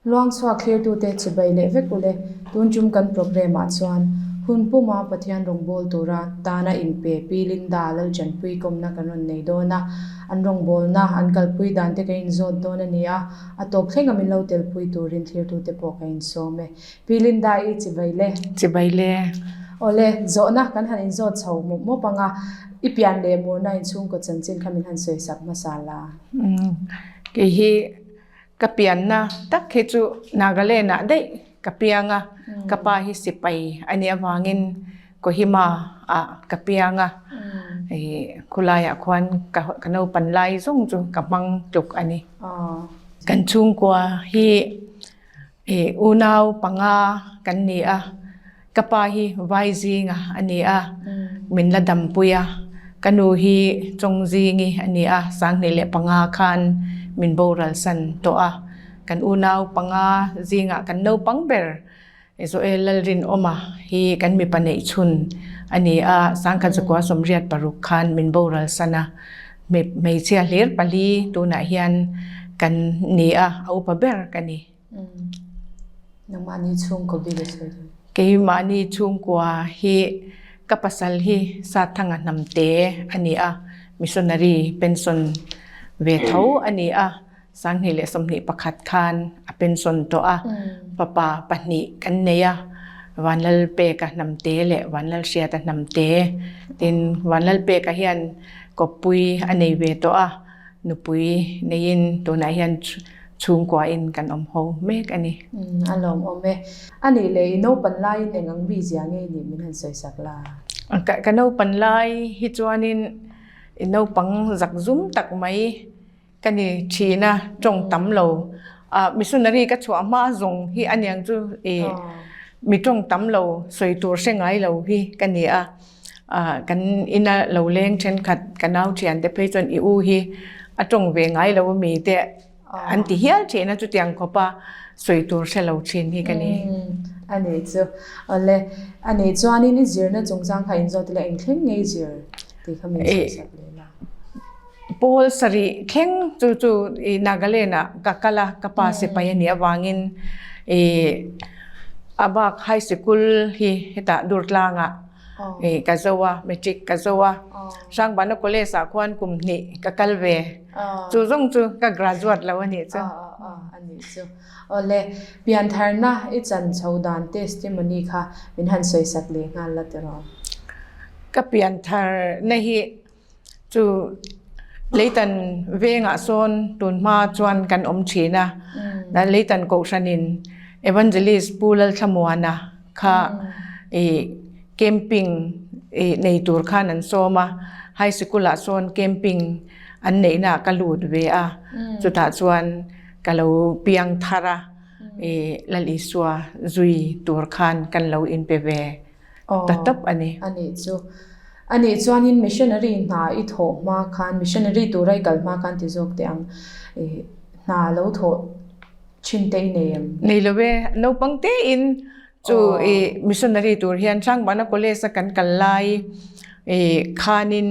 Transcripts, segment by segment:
Luangchhuak thlirtute chibai leh vek ule, tun tum kan programme ah chuan hun puma Pathian rawngbâwl tura tana inpe Pi Linda Lalchanpui kawmna kan rawn nei dawn a, an rawngbâwlna an kalpui dan te kan inzawt dawn a ni a, a tawp thlenga min lo telpui turin thlirtute pawh kan insawm e. Pi Linda i chibai le. Chibai le. Awle, zawhna kan han inzawt chho mawp mawp ang a, i pian leh murna inchhungkaw chanchin kha min han sawisak hmasa la. Kei hi Ka pianna tak hi chu Nagaland ah daih ka piang a, ka pa hi sipai a nih avangin Kohima ah ka piang a, khulai ah khuan ka naupan lai zawng chu ka hmang tluk a ni. Kan chhungkua hi unau panga kan ni a, Ka pa hi vai zinga a ni a, min la dampui a. Ka nu hi Chawng zingi a ni a, 2005 khan min boral san tawh a. Kan unau panga zingah kan naupang ber Joel Lalrinawma hi kan mipa neih chhun a ni a, 1986 khan min boral san a. Hmeichhia hlir pali tunah hian kan ni a, a upa ber ka ni. Nangmahni chhungkaw bik a sawi dawn. Keimahni chhungkua hi ka pasal hi Sathanga hnamte a ni a, missionary pension ve tho a ni a, 2021 khan a pension tawh a, fapa pahnih kan nei a, Vanlalpeka hnamte leh Vanlalhriata hnamte. Tin, Vanlalpeka hian kawppui a nei ve tawh a. Nupui neiin tunah hian chhungkuain kan awm ho mek a ni. A lawmawm e. A nih leh i naupan laiin eng ang mi zia ngei nih min han sawisak la? Ka naupan lai hi chuanin i naupang zakzum tak mai ka ni thin a, tawng tam lo. Missionary ka chhuah hma zawng hi aniang chu i mi tawng tam lo sawi tur hre ngai lo hi ka ni a. Kan ina lo leng thenkhat ka nau thiante phei chuan i u hi a tawng ve ngai lo ami te an ti hial thin a chutiang khawp a sawi tur hre lo thin hi ka ni. A nih chu. Awle, a nih chuanin i zirna chungchang kha inzawt ila eng thleng ngei zir tih kha min sawi sak leh la. Pawl sarih thleng chu chu i Nagaland ah ka kal a, ka pa sipai a nih avangin i a bak high sikul hi hetah Durtlang ah i ka zo a, matric ka zo a. Hrangbana College ah khuan kum hnih ka kal ve. Chu zawng chu ka graduate lo a nih chu. A nih chu. Awle, piantharna i chan chho dan testimony kha min han sawisak leh nghal la tiraw? Ka piantharna hi Chu Leitan vengah sawn tunhma chuan kan awm thin a, Leitan Kohhranin Evangelist Pu Lalthlamuana kha i camping i nei tur khan an sawm a, High Sikul ah sawn camping an neihna ah ka lut ve a, chutah chuan ka lo piang thar a, i Lal Isua zui tur khan kan lo inpe ve. ta tawp a ni. A nih chu. A nih chuanin missionary hna i thawh hma khan, missionary tura i kal hma khan ti zawk teh ang, i hna lo thawh thin te i nei em? Nei lo e. Naupang tein chu i missionary tur hian Hrangvana College a kan kal lai i khanin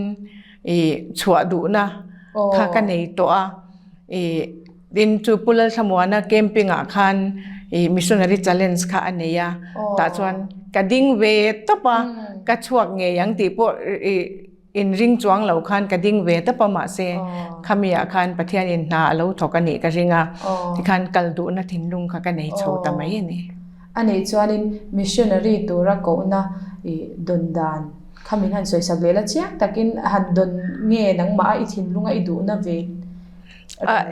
i chhuah duhna kha ka nei tawh a. I Tin chu Pu Lalthlamuana camping ah khan i missionary challenge kha a nei a, tah chuan ka ding ve tawp a, ka chhuak ngei ang tih pawh i inring chuang lo khan ka ding ve tawp a mahse khami ah khan Pathianin hna a lo thawk a nih ka ring a, tikhan kal duhna thinlung kha ka nei chho ta mai a ni. A nih chuanin missionary tura kohna i dawn dan kha min han sawisak leh la chiang takin han dawn nge nangmah a i thinlunga i duhna ve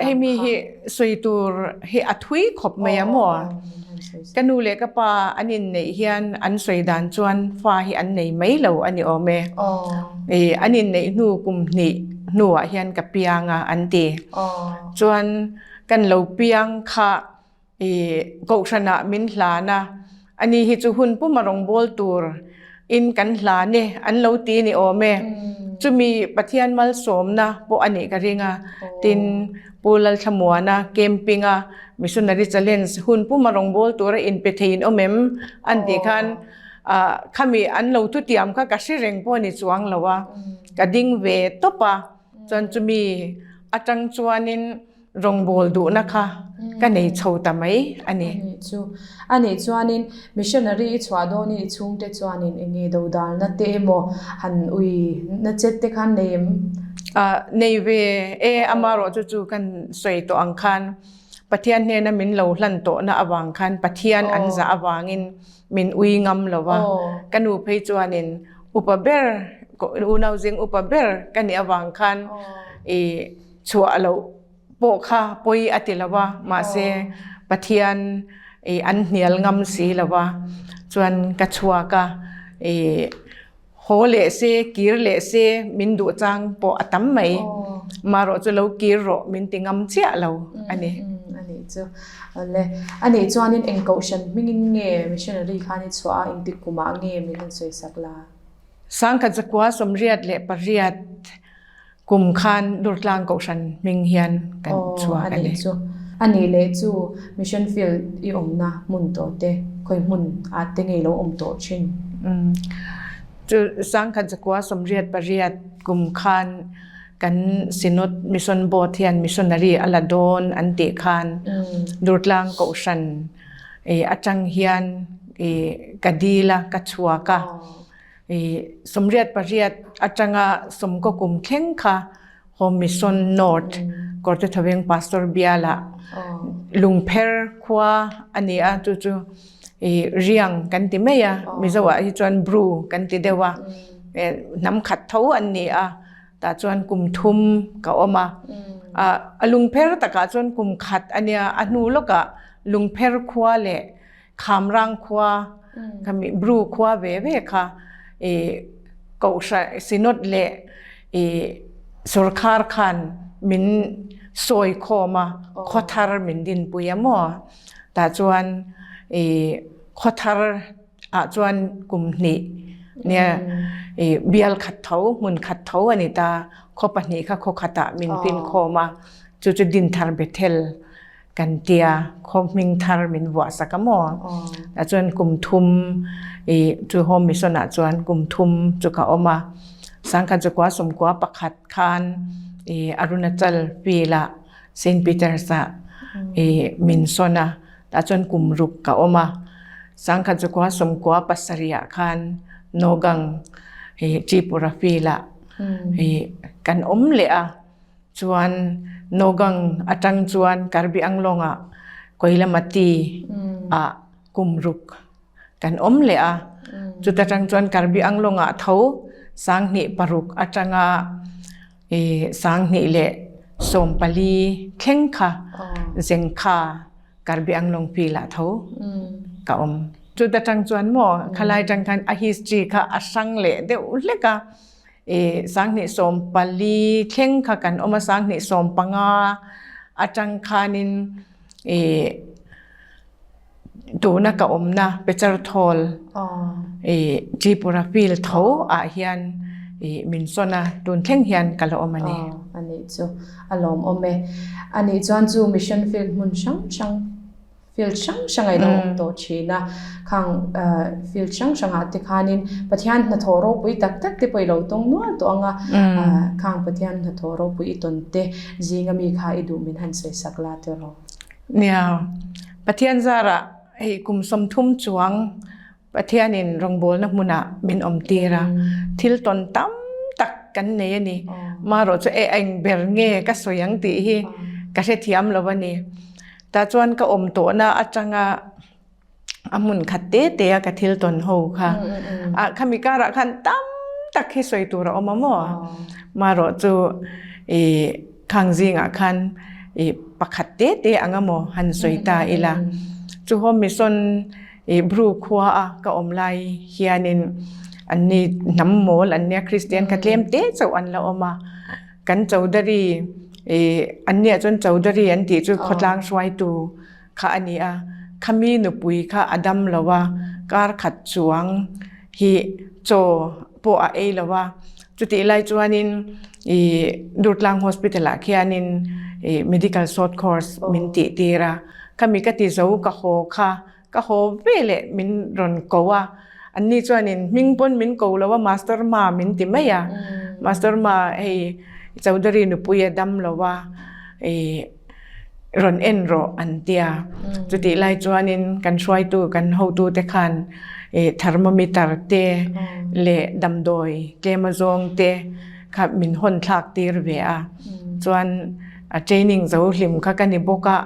Hei mi hi sawi tur hi a thui khawp mai a maw? Ka nu leh ka pa an inneih hian an sawi dan chuan fa hi an nei mai lo a ni awm e. An inneih hnu kum hnih hnuah hian ka piang a an ti. Chuan kan lo piang kha I kohhranah min hlan a, ani hi chu hun puma rawngbâwl tur in kan hlan e an lo ti ni awm e. Chumi Pathian malsawmna pawh a nih ka ring a, tin Pu Lalthlamuana camping a Missionary Challenge hun puma rawngbâwl tura inpe theiin awm em an tih khan khami an lo thutiam kha ka hre reng pawh a ni chuang lo a, ka ding ve tawp a, chuan chumi atang chuanin. Rawngbâwl duhna kha ka nei chho ta mai a ni. A nih chu. A nih chuanin missionary i chhuah dawnin i chhungte chuanin eng nge dodalna te emaw han ui na chet te khan nei em? Ah, nei ve e, amarawh chu chu kan sawi tawh ang khan Pathian hnena min lo hlan tawhna avang khan Pathian an zah avangin min ui ngam lo va. Ka nu phei chuanin upa ber, unau zing upa ber ka nih avang khan i chhuah loh pawh kha pawi a ti lo va, mahse Pathian i an hnial ngam si lo va, chuan ka chhuak a, i haw leh se, kir leh se min duh chang pawh a tam mai, marawh chu lo kir rawh min ti ngam chiah lo a ni. A nih chu. Awle, a nih chuanin eng kohhran hmingin nge missionary khan i chhuah a, engtik kumah nge min han sawisak la? Sangkhat zakua 88 Kum khan Durtlang Kohhran hming hian kan chhuak a ni. A nih leh chu Mission Field i awmna hmun tawh te, khawi hmun ah te ngei lo awm tawh thin? Chu sangkhat zakua 88 kum khan kan Synod Mission Board hian missionary a la dawn an tih khan Durtlang Kohhran atang hian ka dil a, ka chhuak a. I 88 atanga sawmkaw kum thleng kha Home Mission North Kawrte-Thaweng Pastor bialah Lungpher khua a ni a, chu chu i Riang kan ti mai a, Mizo ah hi chuan Bru kan ti deuh a, hnam khat tho an ni a, tah chuan kum thum ka awm a. A lungpher takah chuan kum khat a nia, a hnu lawkah Lungpher khua leh Khamrang khua khami Bru khua ve ve kha i kohhran Synod leh i sorkar khan min sawi khawm a khaw thar min dinpui a maw tah chuan i khaw thar ah chuan kum hnih nia i bial khat tho hmun khat tho a ni ta khaw pahnih kha khaw khatah min pin khawm a chu chu Dinthar Bethel Kan tia khaw hming thar min vuah sak a maw? Tah chuan kum thum i chu home mission ah chuan kum thum chu ka awm a. Sangkhat zakua sawmkua pakhat khan i Arunachal field ah Saint Peters ah i min sawn a. Tah chuan kum ruk ka awm a. Sangkhat zakua sawmkua pasarih ah khan Nogang i Tripura field ah i kan awm leh a. Chuan Nogang atang chuan Karbi Anglong ah Koilamati ah kum ruk kan awm leh a. Chuta tang chuan Karbi Anglong ah tho 2006 atanga i 2014 thleng kha Zengkha Karbi Anglong field ah tho ka awm. Chuta tang chuan maw khalai tang khan a history kha a hrang leh deuh hlek a. I 2014 thleng kha kan awm a, 2015 atang khanin i tuna ka awmna Pecharthawl i Tripura field tho ah hian i min sawn a, tun thleng hian ka la awm a ni. A nih chu a lawmawm e. A nih chuan chu mission field hmun hrang hrang Field hrang hrang a ilo awm tawh thin a, khang field hrang hrangah te khanin Pathian hnathawh ropui tak tak te pawh ilo tawng nual tawh ang a, khang Pathian hnathawh ropui i tawn te zinga mi kha i duh min han sawi sak la teh rawh. Nia, Pathian zarah hei kum 30 chuang Pathianin rawngbawlna hmunah min awm tir a, thil tawn tam tak kan nei a ni. Marawh chu e eng ber nge ka sawi ang tih hi ka hrethiam lo a ni. Tah chuan ka awm tawhna atanga a hmun khat te te a ka thil tawn ho kha. Ah khami karah khan tam tak hi sawi tur a awm a maw? Marawh chu i khang zingah khan i pakhat te te ang a maw han sawi ta ila. Chu home mission I Bru khua a ka awm lai hianin anni hnam mawl an nia Kristian kha tlem te chauh an la awm a, kan Chaudhary i anniah chuan Chaudhary an tih chu khawtlang hruaitu kha a ni a, khami nupui kha a dam lo a, kar khat chuang hi chaw pawh a ei lo a, chutih lai chuanin i Durtlang Hospital ah khianin i medical short course min tih tir a. Khami ka ti zo ka haw kha, ka haw ve leh min rawn ko a, anni chuanin hming pawn min ko lo a Master Ma min ti mai a, Master Ma hei Chaudhary nupui a dam lo a, i rawn en rawh an tia. Chutih lai chuanin kan hruaitu kan hotute khan thermometer te leh damdawi tlem azawng te kha min hawn thlak tir ve a. Chuan a training zo hlim kha ka ni bawk a,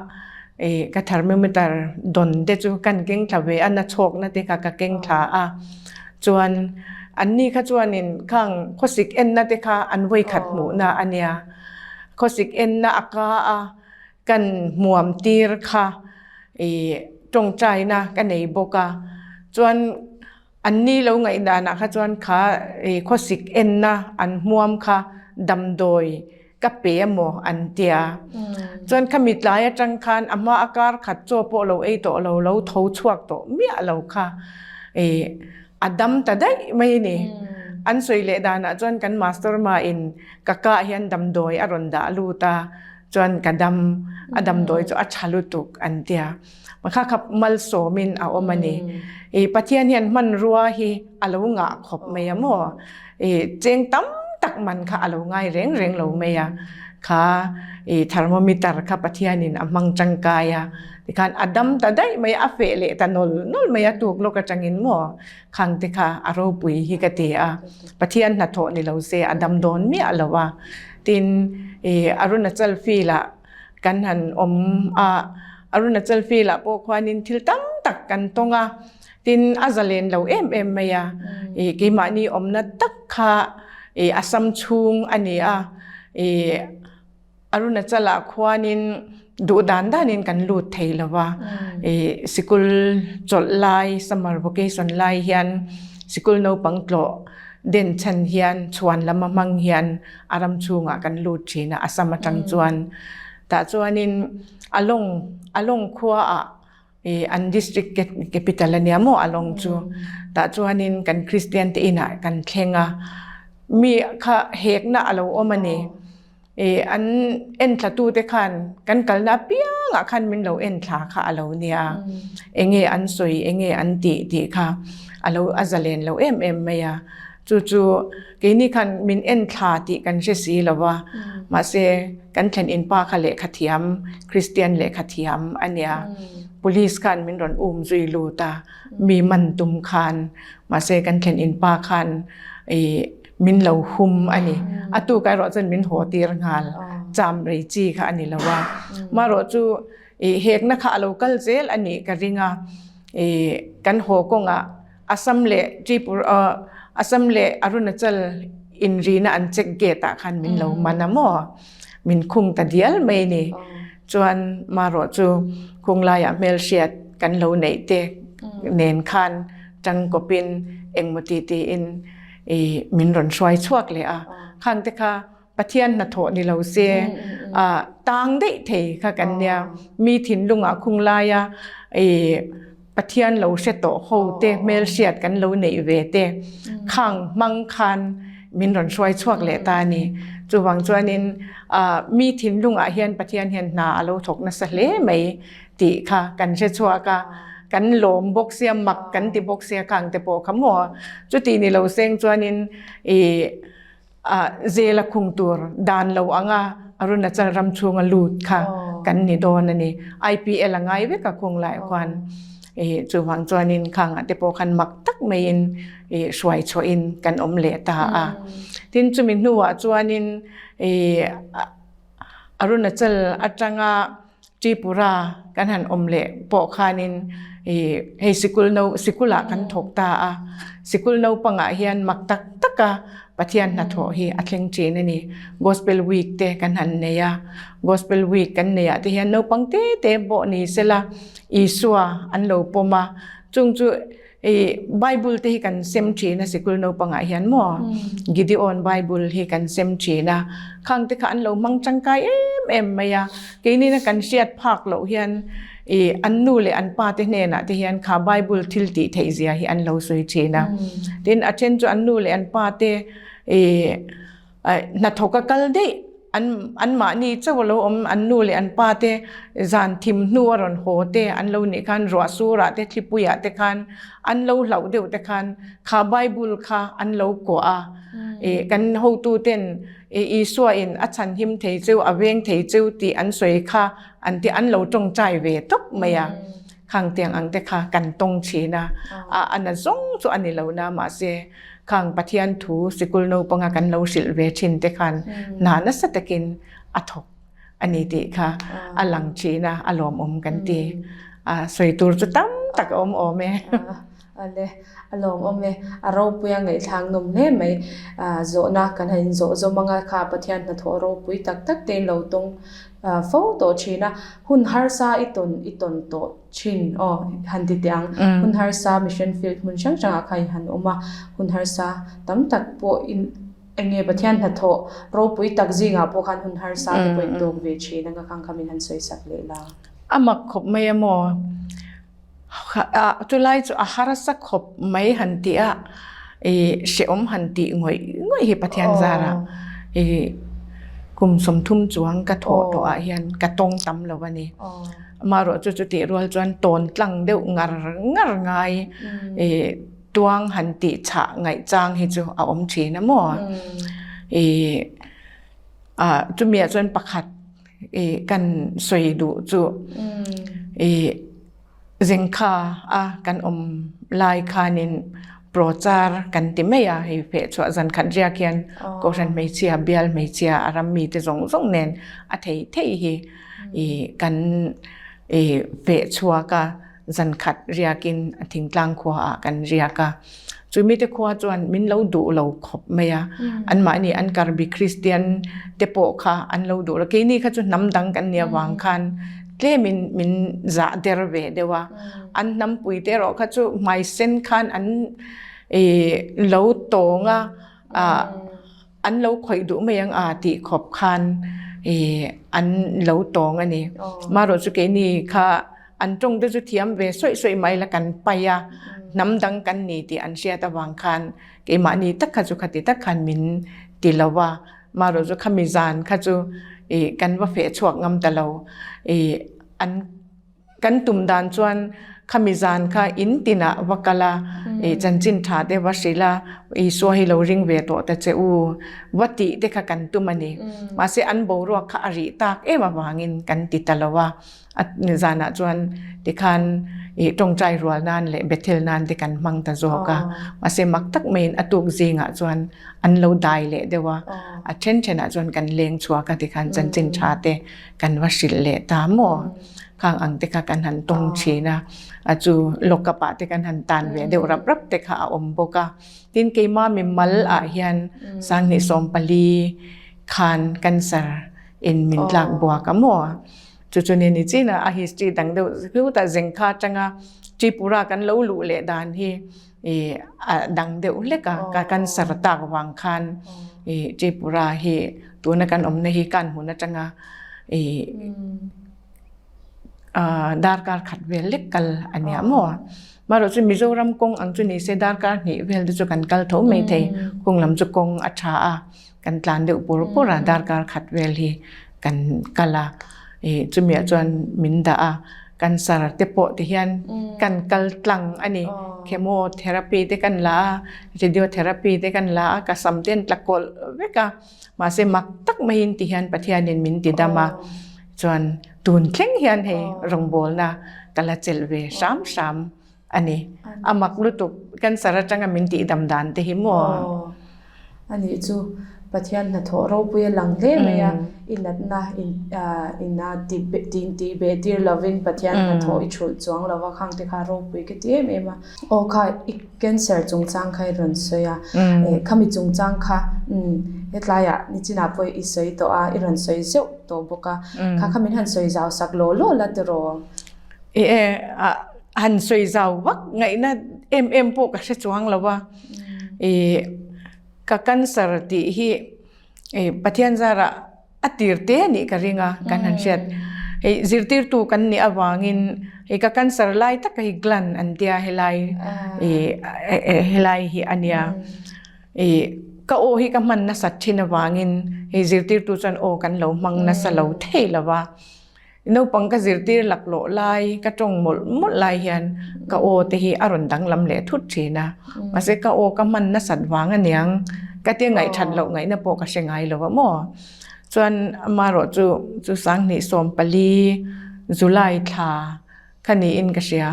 ka thermometer dawn te chu kan keng thla ve a, na chhawkna te kha ka keng thla a. Chuan anni kha chuanin khang khawsik enna te kha an vawikhat hmuhna a nia. Khawsik enna a ka a, kan hmuam tir kha ih tawngtaina ka nei bawk a. Chuan anni lo ngaihdanah kha chuan kha ih khawsik enna an hmuam kha damdawi ka pe emaw an tia. Chuan khami tlai atang khan a hma a kar khat chaw pawh lo ei tawh lo, lo tho chhuak tawh miah lo kha ih a dam ta daih mai a ni. An sawi leh danah chuan kan master ma in ka kah hian damdawi a rawn dah lut a, chuan ka dam a damdawi chu a tha lutuk an tia. Kha kha malsawmin a awm a ni. Ih Pathian hian hmanrua hi a lo ngah khawp mai a maw? Ih cheng tam tak man kha a lo ngai reng reng lo mai a. Kha ih thermometer kha Pathianin a hmang tangkai a, tikhan a dam ta daih mai a, a feh leh ta nawl nawl mai a tuk lawk atangin maw? Khang te kha a ropui hi ka ti a. Pathian hnathawh ni lo se a dam dawn miah lo a. Tin ih Arunachal field ah kan han awm a, Arunachal field ah pawh khuanin thil tam tak kan tawng a, tin a zalen lo em em mai a, ih keimahni awmna tak kha ih Assam chhung a ni a, ih Arunachal ah khuanin duh dan danin kan lut thei lo va, ih sikul chawlh lai summer vacation lai hian sikul naupang tlawh den chhan hian chhuan lam a hmang hian a ram chhungah kan lut thin a, Assam atang chuan. Tah chuanin Along Along khuaah ih an district capital a nia maw Along chu. Tah chuanin kan Christian te inah kan thleng a, mi kha hekna a lo awm a ni. Ih an enthla tute khan kan kalna apiangah khan min lo enthla kha a lo nia. Enge an sawi enge an tih tih kha a lo a zalen lo em em mai a. Chu chu keini khan min en thla tih kan hre si lo va, mahse kan thlen in pa kha lehkha thiam, Kristian lehkha thiam a nia. Police khan min rawn um zui lut a, mi man tum khan, mahse kan thlen in pa khan ih min lo hum a ni. A tuk erawh chuan min haw tir nghal, cham rei chi kha a ni lo a. Marawh chu ih hekna kha a lo kal zel a nih ka ring a, ih kan haw kawngah Assam leh Tripura Assam leh Arunachal inrina an check gate ah khan min lo man a maw? Min khung ta dial mai ni. Chuan marawh chu khung laiah hmelhriat kan lo neih te nen khan tangkawpin engmaw ti tiin i min rawn hruai chhuak leh a. Khang te kha Pathian hnathawh ni lo se tang daih thei kha kan nia. Mi thinlungah khung laia i Pathian lo hre tawh ho te hmelhriat kan lo neih ve te khang hmang khan min rawn hruai chhuak leh ta a ni. Chuvang chuanin mi thinlungah hian Pathian hian hna a lo thawk nasa hle mai tih kha kan hre chhuak a, kan lawm bawk sia mak kan ti bawk sia khang te pawh kha maw. Chuti ni lo seng chuanin i Zela khung tur dan lo anga Arunachal ram chhunga lut kha kan ni dawn a ni. IPL a ngai vek a khung lai khuan chuvang chuanin khangah te pawh khan mak tak maiin hruai chhuahin kan awm leh ta a. Tin chumi hnuah chuanin Arunachal atanga Tripura kan han awm leh pawh khanin ih hei sikul no sikulah kan thawk ta a, sikul naupangah hian mak tak taka Pathian hnathawh hi a thleng thin a ni. Gospel week te kan han nei a, Gospel week kan neih ah te hian naupang te te pawh ni sela Isua an lo pawm a, chung chu I Bible te hi kan sem thin a sikul naupangah hian maw Gideon Bible hi kan sem thin a, khang te kha an lo hmang tangkai em em mai a, keini na kan hriat phak loh hian i an nu leh an pa te hnenah te hian kha Bible thil tih theih zia hi an lo sawi thin a, tin a then chu an nu leh an pa te i Hnathawk a kal daih, an anmahni chauh a lo awm, an nu leh an pa te zan thim hnu a rawn haw te an lo nih khan ruah surah te thlipuiah te khan an lo hlauh deuh te khan kha Bible kha an lo kuah a. I kan hotuten i Isua in a chhanhim thei cheu, a veng thei cheu tih an sawi kha an ti an lo tawngtai ve tawp mai a. Khang tiang ang te kha kan tawng thin a. A a na zawng chu a ni lo na mahse khang Pathian thu sikul naupanga kan lo hrilh ve thin te khan hna nasa takin a thawk a ni tih kha a lang thin a, a lawmawm kan ti. A sawi tur chu tam tak a awm awm e. Ale, a lawmawm e. A ropui a ngaihthlak nawm hle mai. Zawhna kan han inzawh zawm anga kha Pathian hnathawh ropui tak tak te in lo tawng fo tawh thin a. Hun harsa i tawn i tawn tawh thin aw han ti teh ang. Hun harsa mission field hmun hrang hrangah kha i han awm a. Hun harsa tam tak pawh in eng nge Pathian hnathawh ropui tak zingah pawh khan hun harsa te pawh in tawk ve thin anga khang kha min han sawi sak leh la. A mak khawp mai a maw? Chulai chu a harsa khawp mai han tih a, i hrehawm han tih ngawih ngawih hi Pathian zarah i kum 30 chuang ka thawh tawh ah hian ka tawng tam lo a ni. Amaherawh chu chutih rual chuan tawn tlang deuh ngar ngar ngai i tuang han tih chhah ngaih chang hi chu a awm thin a maw. I chumi ah chuan pakhat i kan sawi duh chu i zingkha a kan awm lai khanin prochar kan ti mai a hei feh chhuah zan khat riak hian kohhran hmeichhia bial hmeichhia a ram mite zawng zawng nen a thei thei hi i kan i feh chhuak a. Zan khat riakin thingtlang khua ah kan riak a. Chu mite khua chuan min lo duh lo khawp mai a. Anmahni an Karbi Kristian te pawh kha an lo duh lo. Keini kha chu hnam dang kan nih avang khan tlemin min zah der ve deuh a. An hnampui te erawh kha chu hmaisen khan an lo tawng a. An lo khawih duh mai ang a tih khawp khan an lo tawng a ni. Marawh chu keini kha an tawng te chu thiam ve sawi sawi mai la kan pai a, hnam dang kan ni tih an hriat avang khan keimahni tak kha chu khati tak khan min ti lo va. Marawh chu khami zan kha chu kan va feh chhuak ngam ta lo. An Kan tum dan chuan khami zan kha in tinah va kal a, i chanchin tha te va hrilh a, Isua hi lo ring ve tawh ta che u, va tih te kha kan tum a ni. Mahse an boruak kha a rih tak em avangin kan ti ta lo a, a zanah chuan tikhan i tawngtai rual nan leh Bethel nan te kan hmang ta zawk a. Mahse mak tak maiin a tuk zingah chuan an lo dai leh deuh a, a then thenah chuan kan leng chhuak a tikhan chanchin tha te kan va hrilh leh ta maw? Khang ang te kha kan han tawng thin a, a chu lawkap ah te kan han tan ve deuh rap rap te kha a awm bawk a. Tin keima mi mal ah hian 2014 khan cancer in min tlak buak a maw? Chu chu ni ni chin a, a history dang deuh hlu ta zengkha atanga Tripura kan lo luh leh dan hi i a dang deuh hlek a, ka cancer tak vang khan i Tripura hi tuna kan awmna hi kan hmun atanga i darkar khat vel lek kal a nia maw. Marawh chu Mizoram kawng ang chu ni se darkar hnih vel te chu kan kal tho mai thei, kawng lam chu kawng a tha a, kan tlan deuh pur pur a darkar khat vel hi kan kal a, ih chumiah chuan min dah a, cancer te pawh ti hian kan kal tlang a ni, chemotherapy te kan la a, radiotherapy te kan la a, ka sam te an tla kawlh vek a, mahse mak tak maiin ti hian Pathianin min ti dam a, chuan tun thleng hian hei rawngbawlna ka la chelh ve hram hram. A ni. A mak lutuk cancer atanga min tih dam dan te hi maw? Aw. A nih chu Pathian hnathawh ropui a lang hle mai a, i natna ina tih beh tir lovin Pathian hnathawh i thulh chuang lo va, khang te kha ropui ka ti em em a. Aw kha i cancer chungchang kha i rawn sawi a, khami chungchang kha hetlaiah nichinah pawh i sawi tawh a, i rawn sawi zeuh tawh bawk a, kha kha min han sawi zau sak law law la tiraw? I e han sawi zau vak ngaihna em em pawh ka hre chuang lo a, i ka cancer tih hi i Pathian zarah a tir te a nih ka ring a kan han hriat. Hei zirtirtu kan nih avangin hei ka cancer lai tak hi gland an tia helai i helai hi a nia. I ka aw hi ka hman nasat thin avangin hei zirtirtu chuan aw kan lo hmang nasa lo thei lo va. Naupang ka zirtir laklawh lai, ka tawng mawlh mawlh lai hian ka aw te hi a rawn danglam leh thut thin a. Mahse ka aw ka hman nasat vang aniang ka tia ngaihthat loh ngaihna pawh ka hre ngai lo a maw. Chuan amaherawh chu chu sanghnih 14 July thla kha niin ka hria.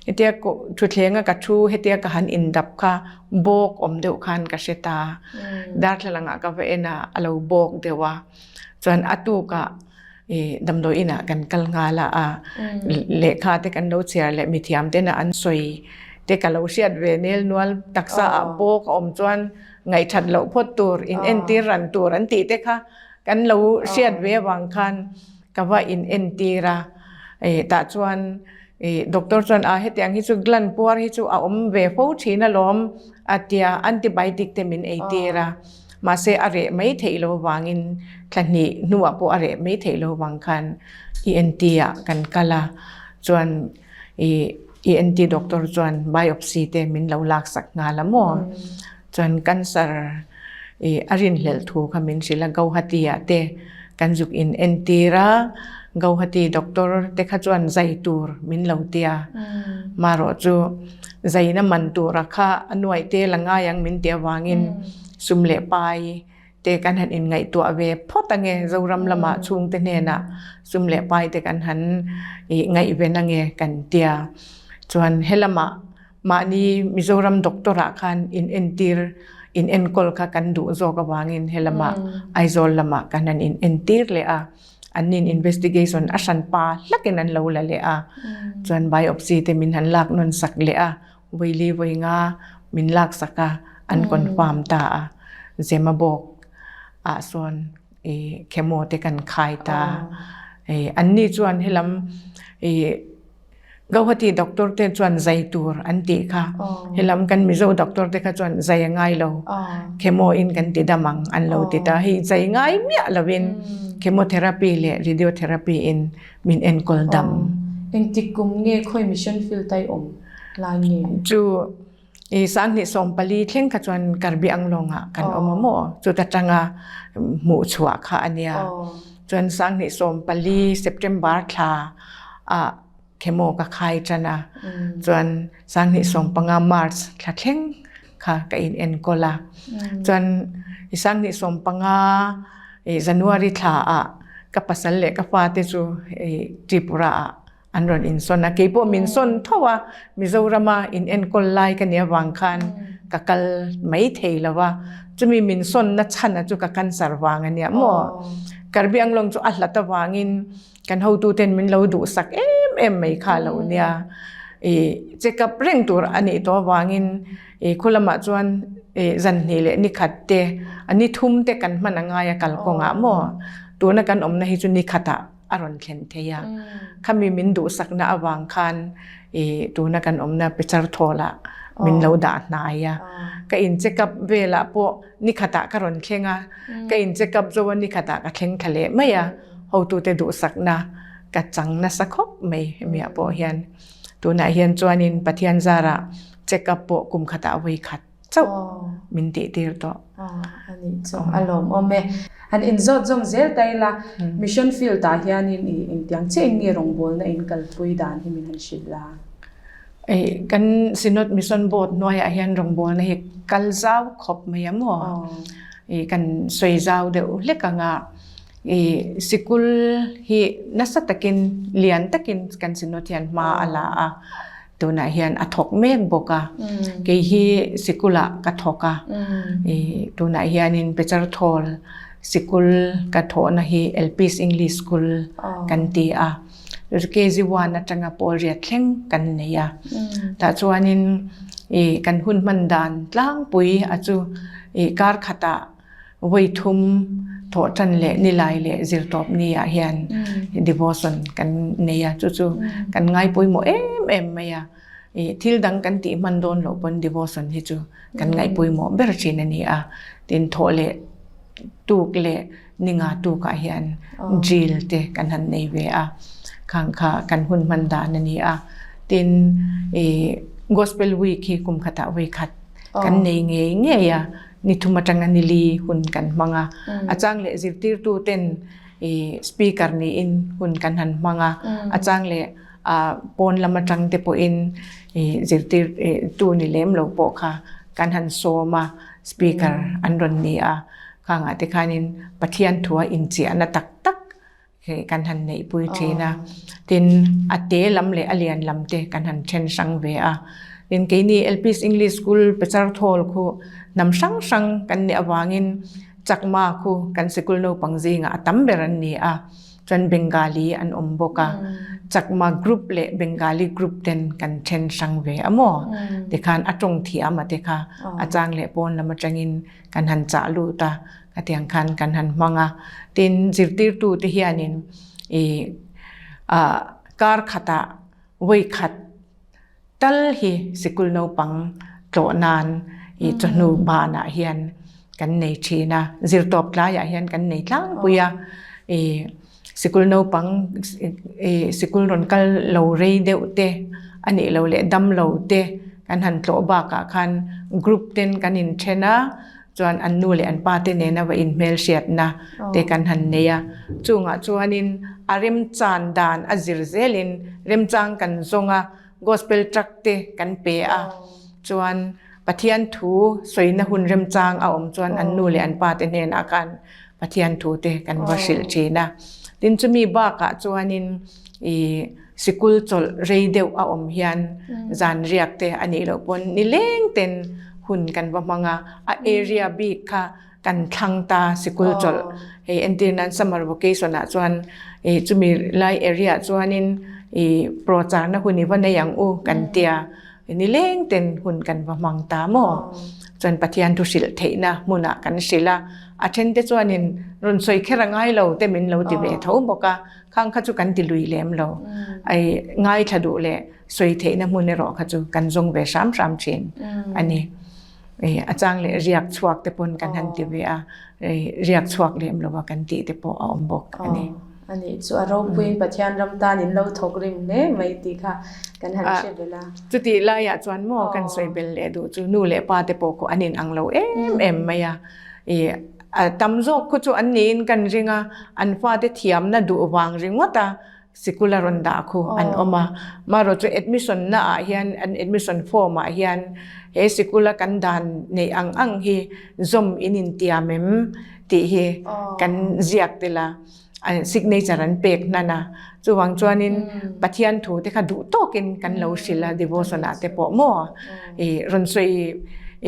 Hetia thuthlenga ka thu hetia ka han indap kha bawk awm deuh khan ka hre ta. Darthlalang ah ka va en a, a lo bawk deuh a. Chuan a tukah i damdawi inah kan kal nghal a, a lehkha te kan lo chhiar leh mithiam tena an sawi te ka lo hriat ve nel nual taksa ah bawk a awm chuan ngaihthat loh phawt tur in entir ran tur an tih te kha kan lo hriat ve avang khan ka va in entir a, tah chuan i doctor chuan a hetiang hi chu gland puar hi chu a awm ve fo thin alawm a tia antibiotic te min ei tir a mahse a reh mai theih lo avangin thla hnih hnuah pawh a reh mai theih lo avang khan ENT ah kan kal a chuan i ENT doctor chuan biopsy te min lo laksak nghal a maw chuan cancer i a rinhlelh thu kha min hrilh a Guwahati ah te kan zuk in entir a Guwahati doctor te kha chuan zai tur min lo ti a marawh chu zaina man tura kha a nuaih te la ngai ang min tih avangin sum leh pai te kan han inngaihtuah ve phawt ange Zoram lamah chhungte hnenah sum leh pai te kan han ih ngaihven ange kan tia chuan helamah Mahni Mizoram doctor ah khan in entir, in enkawl kha kan duh zawk avangin helamah Aizawl lamah kan han in entir leh a, an nin investigation a hran pa hlakin an lo la leh a, chuan biopsy te min han lak nawn sak leh a, vawi vawi nga min lak sak a, an confirm ta a, Zemabawk ah sawn i chemo te kan khai ta, an ni chuan helam i Guwahati doctor te chuan zai tur an tih kha. Helam kan Mizo doctor te kha chuan zai a ngai lo. Chemo in kan ti dam ang an lo ti ta. Hei zai ngai miah lovin chemotherapy leh radiotherapy in min enkawl dam. Engtik kum nge khawi mission field a i awm lai nge? Chu i sanghnih 14 thleng kha chuan Karbi Anglong ah kan awm a maw? Chuta tanga hmuh chhuah kha a nia. Chuan sanghnih 14 September thla ah chemo ka khai tan a. Chuan sanghnih 15 March thla thleng kha ka in enkawl a. Chuan i sanghnih 15 i January thla ah ka pasal leh ka fate chu i Tripura ah an rawn insawn a keipawh min sawn tho a Mizorama in enkawl lai ka nih avang khan ka kal mai thei lo a chumi min sawnna chhan a chu ka cancer vang a nia maw Karbi Anglong chu a hlat avangin kan hotu ten min lo duhsak em em mai kha lo nia i check up reng tur a nih tawh avangin i khulamah chuan i zan hnih leh ni khat te a ni thum te kan hman a ngai a kalkawngah maw tuna kan awmna hi chu ni khatah a rawn thlen thei a. Khami min duhsakna avang khan i tuna kan awmna Pechar Thawlah min lo dah hnai a. Ka in check up velah pawh ni khatah ka rawn thleng a, ka in check up zo a ni khatah ka thleng thla leh mai a. Hotute duhsakna ka chang nasa khawp mai hemiah pawh hian. Tunah hian chuanin Pathian zarah check up pawh kum khatah vawi khat chauh min tih tir tawh. A nih chu a lawmawm e. Han inzawt zawm zel ta ila, Mission Field ah hianin i engtiang chiah in nge rawngbawlna in kalpui dan hi min han hrilh la? Ei, kan Synod Mission Board hnuaiah hian rawngbawlna hi kal zau khawp mai a maw? I kan sawi zau deuh hlek ang a, i sikul hi nasa takin lian takin kan Synod hian hma a la a. Tunah hian a thawk mek bawk a, kei hi sikulah ka thawk a, tunah hianin Pecharthawl sikul ka thawhna hi Elpis English School kan ti a, KG one atanga pawl riat thleng kan nei a, tah chuanin kan hun hman dan tlangpui a chu kar khatah Vawi thum thawh tan leh nilai leh zirtawp ni ah hian devotion kan nei a, chu chu kan ngai pawimawh em em mai a. I thil dang kan tih hman dawn loh pawn devotion hi chu kan ngaih pawimawh ber thin a ni a. Tin thawh leh tuk leh ninga tuk ah hian drill te kan han nei ve a, khang kha kan hun hman dan a ni a. Tin i gospel week hi kum khatah vawi khat kan nei ngei ngei a. Ni thum atanga ni li hun kan hmang a, a chang leh zirtirtu ten I speaker niin hun kan han hmang a, a chang leh pawn lam atang te pawhin i zirtir tu ni lem lo pawh kha kan han sawm a, speaker an rawn ni a, khangah te khanin Pathian thua inchiahna tak tak kan han neihpui thin a. Tin, a te lam leh a lian lam te kan han then hrang ve a. Tin, keini LPS English School Pecharthawl khu hnam hrang hrang kan nih avangin Chakma khu kan sikul naupang zingah a tam ber an ni a, chuan Bengali an awm bawk a. Chakma group leh Bengali group ten kan then hrang ve a maw? Tikhan a tawng thiam a te kha a chang leh pawn lam atangin kan han chah lut a, khatiang khan kan han hmang a. Tin, zirtirtu te hianin ih kar khatah vawi khat Tal hi sikul naupang tlawh nan i chawhnu banah hian kan nei thin a, zirtawp tlaiah hian kan nei tlangpui a, i sikul naupang i sikul rawn kal lo rei deuh te a nih loh leh damlo te kan han tlawh bakah khan group ten kan inthen a, chuan an nu leh an pa te nena va inhmelhriatna te kan han nei a. Chungah chuanin a remchan dan a zir zelin remchang kan zawng a, gospel tract te kan pe a, chuan Pathian thu sawina hun remchang a awm chuan an nu leh an pa te hnenah khan Pathian thu te kan va hrilh thin a. Tin chumi bakah chuanin ih sikul chawlh rei deuh a awm hian zan riak te a nih loh pawn nileng ten hun kan va hmang a, a area bik kha kan thlang ta sikul chawlh hei entir nan summer vacation ah chuan ih chumi lai area ah chuanin ih procharna hun i va nei ang u kan tia nileng ten hun kan va hmang ta maw chuan Pathian thu hrilh theihna hmunah kan hrilh a, a then te chuanin rawn sawi kher a ngai lo te min lo ti ve tho bawk a. Khang kha chu kan ti lui lem lo. Ai ngaithla duh leh sawi theihna hmun erawh kha chu kan zawng ve hram hram thin a ni. A chang leh riak chhuak te pawn kan han ti ve a, riak chhuak lem lo a kan tih te pawh a awm bawk a ni. A nih chu a ropuiin Pathian ram tan in lo thawk rim hle mai tih kha kan han hre bel a. Chutih laiah chuan maw kan sawi bel leh duh chu nu leh pa te pawh khaw an inang lo em em mai a. A tam zawk khu chu an niin kan ring a, an fate thiamna duh vang ringawt a sikul a rawn dah khu an awm a. Marawh chu admission na ah hian an admission form ah hian he sikul a kan dan neih ang ang hi zawm in intiam em tih hi kan ziak tel a. signature an pek hnan a, chuvang chuanin Pathian thu te kha duh tawkin kan lo hrilh a devotion ah te pawh maw i rawn sawi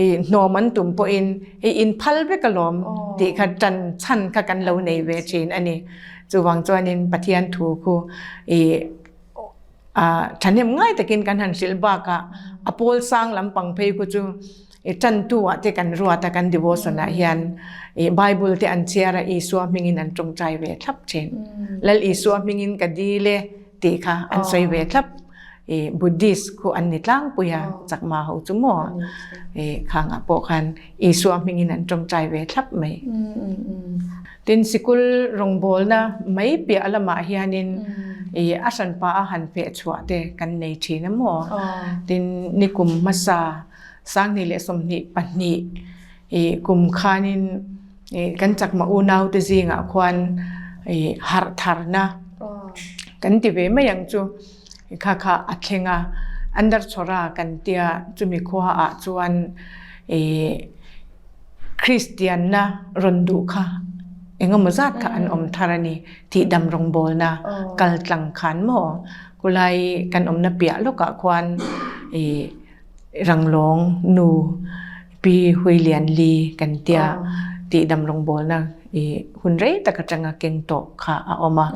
i hnawm an tum pawhin i inphal vek alawm tih kha tan chhan kha kan lo nei ve thin a ni. Chuvang chuanin Pathian thu khu i thahnem ngai takin kan han hrilh bakah a pawl sang lampang phei khu chu I ṭantu ah te kan ruat a, kan devotion ah hian i Bible te an chhiar a, Isua hmingin an ṭawngṭai ve thlap ṭhin. Lal Isua hmingin ka dil e tih kha an sawi ve thlap. I Buddhist khu an ni tlangpui a, Chakma ho chu maw? I khangah pawh khan Isua hmingin an ṭawngṭai ve thlap mai. Tin, sikul rawngbawlna mai piah lamah hianin i a hranpa a han feh chhuah te kan nei ṭhin a maw? Tin, nikum hmasa 2022 i kum khanin i kan chakma unaute zingah khuan i harh tharna kan ti ve mai ang chu kha kha a thleng a Andarchhawra kan tia chumi khua ah chuan i Kristianna rawn duh kha engemaw zat kha an awm thar a ni tihdam rawngbawlna kal tlang khan maw khulai kan awmna piah lawkah khuan i Ranglawng nu Pi Hui Lian Li kan tia tihdam rawngbawlna i hun rei tak atanga keng tawh kha a awm a.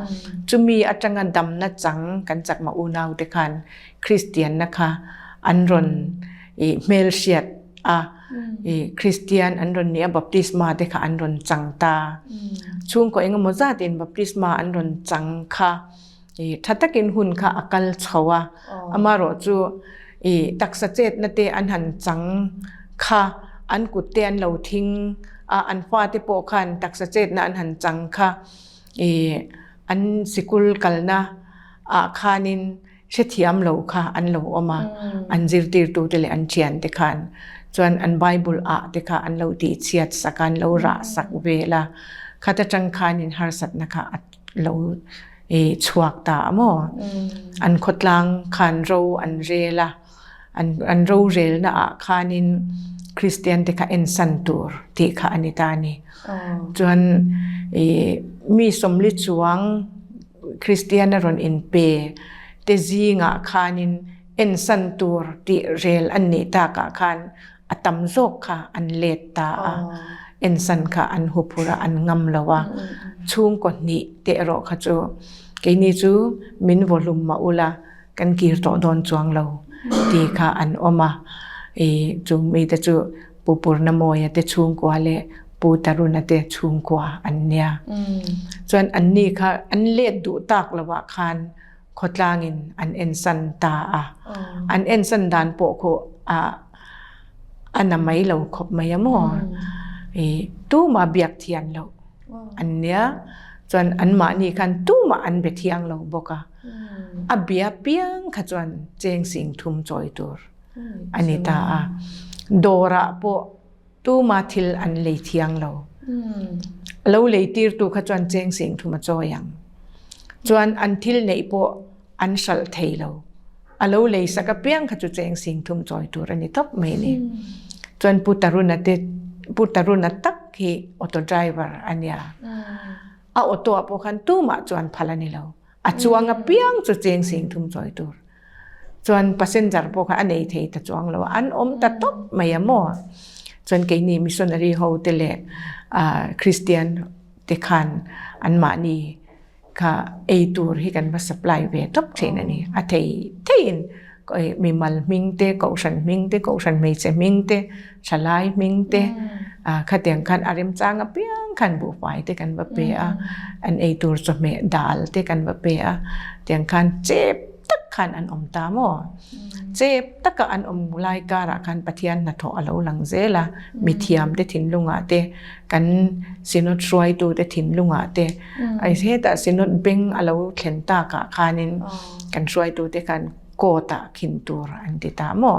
Chumi atanga damna chang kan chakma unau te khan Kristianna kha an rawn i hmelhriat a, i Kristian an rawn ni a, baptisma te kha an rawn chang ta. Chhungkaw engemaw zatin baptisma an rawn chang kha i tha takin hun kha a kal chho a, amarawh chu i taksa chetna te an han chang kha an kut te an lo thing a, an fate pawh khan taksa chetna an han chang kha i an sikul kalna ah khanin hrethiam lo kha an lo awm a, an zirtirtute leh an thiante khan chuan an bible ah te kha an lo tihchhiat sak a, an lo rah sak vel a. Khat atang khanin harsatna kha a lo chhuak ta a maw? An khawtlang khan ro an rel a, an rorelna ah khanin Kristian te kha ensan tur tih kha a ni ta a ni. Chuan mi sawmli chuang Kristian a rawn inpe te zingah khanin ensan tur tih rel an nih takah khan a tam zawk kha an let ta a, ensan kha an huphurh a, an ngam lo a. Chhungkaw hnih te erawh kha chu keini chu min vawhlum mah ula kan kir tawh dawn chuang lo tih kha an awm a. Chung mite chu Pu Purnamawia te chhungkua leh Pu Taruna te chhungkua an nia. Chuan anni kha an let duh tak lovah khan khawtlangin an ensan ta a. An ensan dan pawh khu a a na mai lo khawp mai a maw? I tumah biak thian loh an nia. Chuan anmahni khan tumah an be thiang lo bawk a. A bia piang kha chuan cheng sing thum chawi tur a ni ta a. Dawrah pawh tuma thil an lei thiang lo. Lo lei tirtu kha chuan cheng sing thum a chawi ang. Chuan an thil neih pawh an hralh thei lo. A lo lei sak apiang kha chu cheng sing thum chawi tur a ni tawp mai ni. Chuan Pu Taruna te Pu Taruna tak hi auto driver a nia. A auto ah pawh khan tumah chuan phal a ni lo. A chuang apiang chu cheng sing thum chawi tur. Chuan passenger pawh kha a nei thei ta chuang lo a, an awm ta tawp mai a maw? Chuan keini missionary ho te leh Christian te khan anmahni kha ei tur hi kan va supply ve tawp thin a ni. A thei theiin mimal hming te, kohhran hming te, kohhran hmeichhe hming te, thalai hming te khatiang khan a remchang apiang khan buhfai te kan va pe a, an ei tur chawhmeh dal te kan va pe a, tiang khan chep tak khan an awm ta maw? Chep taka an awm lai karah khan Pathian hnathawh a lo lang zel a, mithiam te thinlungah te, kan Synod hruaitu te thinlungah te, hetah Synod beng a lo thlen takah khanin kan hruaitu te khan court ah khin tur an ti ta maw?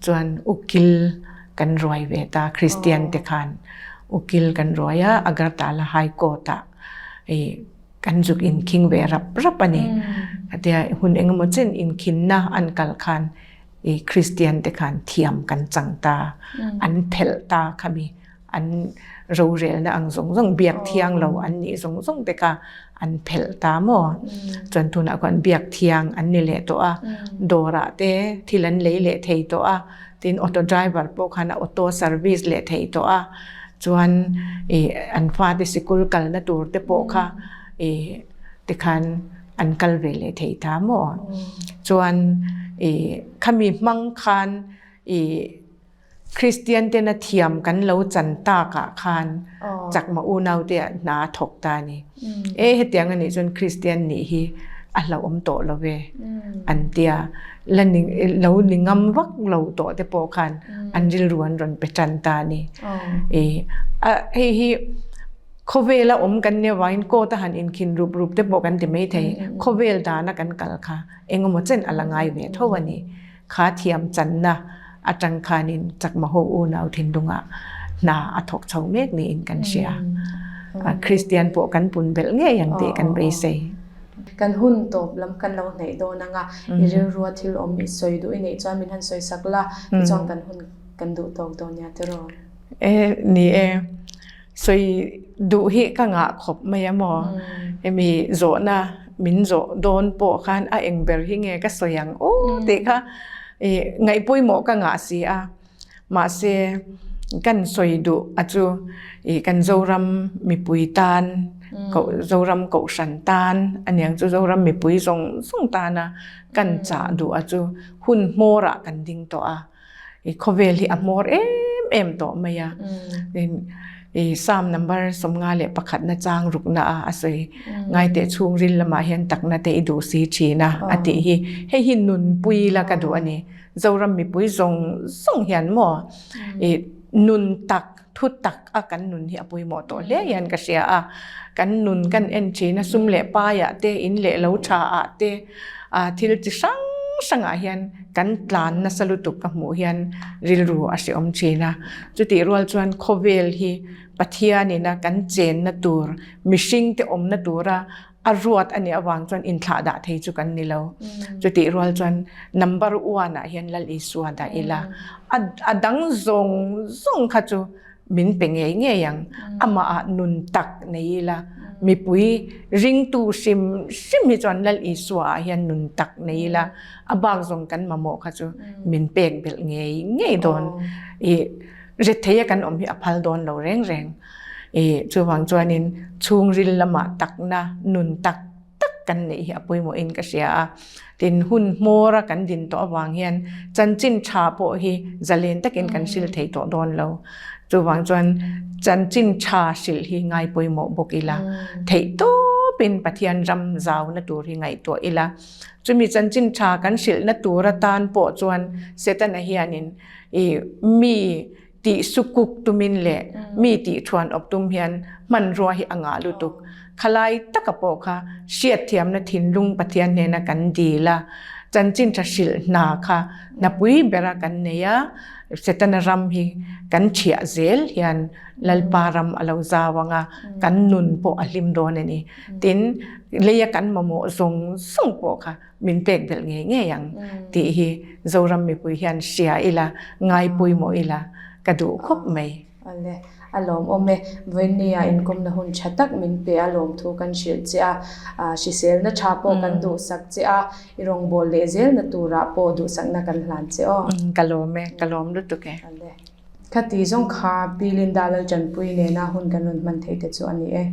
Chuan ukil kan ruai ve ta, Christian te khan ukil kan ruai a, Agartala High Court ah kan zuk inkhing ve rap rap a ni. Atia hun engemaw chen inkhinna an kal khan i Christian te khan thiam kan chang ta, an phelh ta khami an rorelna ang zawng zawng biak thiang lo an nih zawng zawng te kha an phelh ta maw. Chuan tunah khuan biak thiang an ni leh tawh a, dawrah te thil an lei leh thei tawh a, tin auto driver pawh khan a auto service leh thei tawh a, chuan i an fate sikul kalna tur te pawh kha i tikhan an kal ve leh thei ta maw. Chuan i khami hmang khan i Kristian tena thiam kan lo chan takah khan chakma unaute ah hna a thawk ta a ni. E hetiang anih chuan Kristian nih hi a hlauhawm tawh lo ve an tia. La ni lo ni ngam vak lo tawh te pawh khan an rilru an rawn pe tan ta a ni. E a hei hi khawvela awm kan nia vangin court a han inkhin rup rup te pawh kan ti maithei. Khawvel dana kan kal kha engemaw chen a la ngai ve tho a ni. Kha thiam channa atang khanin Chakma ho unau thinlungah hna a thawk chho mek niin kan hria. Kristian pawh kan pun belh ngei ang tih kan beisei. Kan hun tawp lam kan lo hnaih dawn anga i rilrua thil awm i sawi duh i neih chuan min han sawi sak la, tichuan kan hun kan duh tawk dawn nia tiraw? E, ni e. Sawi duh hi ka ngah khawp mai a maw? Hemi zawhna min zawh dawn pawh khan a eng ber hi nge ka sawi ang aw tih kha ngaihpawimawh ka ngah si a. Mahse, kan sawi duh a chu kan Zoram mipui tan, Zoram Kohhran tan aniang chu Zoram mipui zawng zawng tana kan chah duh a chu hun hmawrah kan ding tawh a. I khawvel hi a hmawr em em tawh mai a. I Psalm number 51 na chang rukna a a sawi ngai teh chhungril lamah hian takna te i duh si thin a a tih hi hei hi nunpui la ka duh a ni. Zoram mipui zawng zawng hian maw i nun tak thu tak a kan nun hi a pawimawh tawh hle hian ka hria a. Kan nun kan en thin a sum leh paiah te in leh lo tha ah te thil chi hrang hrangah hian kan tlan nasa lutuk ka hmuh hian rilru a hrehawm thin a. Chutih rual chuan khawvel hi Pathianina kan chenna tur, mihringte awmna tura a ruat a nih avang chuan inthlah dah thei chu kan ni lo. Chutih rual chuan number one ah hian Lal Isua dah ila. A dang zawng zawng kha chu min pe ngei ngei ang. Amah ah nun tak nei ila mipui ringtu hrim hrim hi chuan Lal Isua ah hian nun tak nei ila a bak zawng kan mamawh kha chu min pek belh ngei ngei dawn. I rethei a kan awm hi a phal dawn lo reng reng. I chuvang chuanin chhungril lamah takna nun tak tak kan neih hi a pawimawhin ka hria a. Tin, hun hmawra kan din tawh avang hian chanchin tha pawh hi zalen takin kan hrilh thei tawh dawn lo. Chuvang chuan chanchin tha hrilh hi ngai pawimawh bawk ila, theih tawpin Pathian ram zauna tur hi ngaihtuah ila. Chumi chanchin tha kan hrilhna tur atan pawh chuan Setana hianin i mi tih sukuk tumin leh mi tih thuan awp tum hian hmanrua hi a ngah lutuk. Khalai taka pawh kha hriatthiamna thinlung Pathian hnena kan dil a, chanchin tha hrilh hna kha hnapui bera kan nei a, Setana ram hi kan thiah zel hian Lalpa ram a lo zau ang a, kan nun pawh a hlim dawn a ni. Tin, leia kan mamawh zawng zawng pawh kha min pek belh ngei ngei ang tih hi Zoram mipui hian hria ila, ngai pawimawh ila ka duh khawp mai. Awle, a lawmawm e. Vawinia inkawmna hun tha tak min pe a lawmthu kan hrilh che a, hriselna tha pawh kan duhsak che a, i rawngbâwl leh zelna turah pawh duhsakna kan hlan che aw. Ka lawm e, ka lawm lutuk e. Awle, khati zawng kha Pi Linda Laltanpui nena hun kan rawn hman theih te chu a ni e.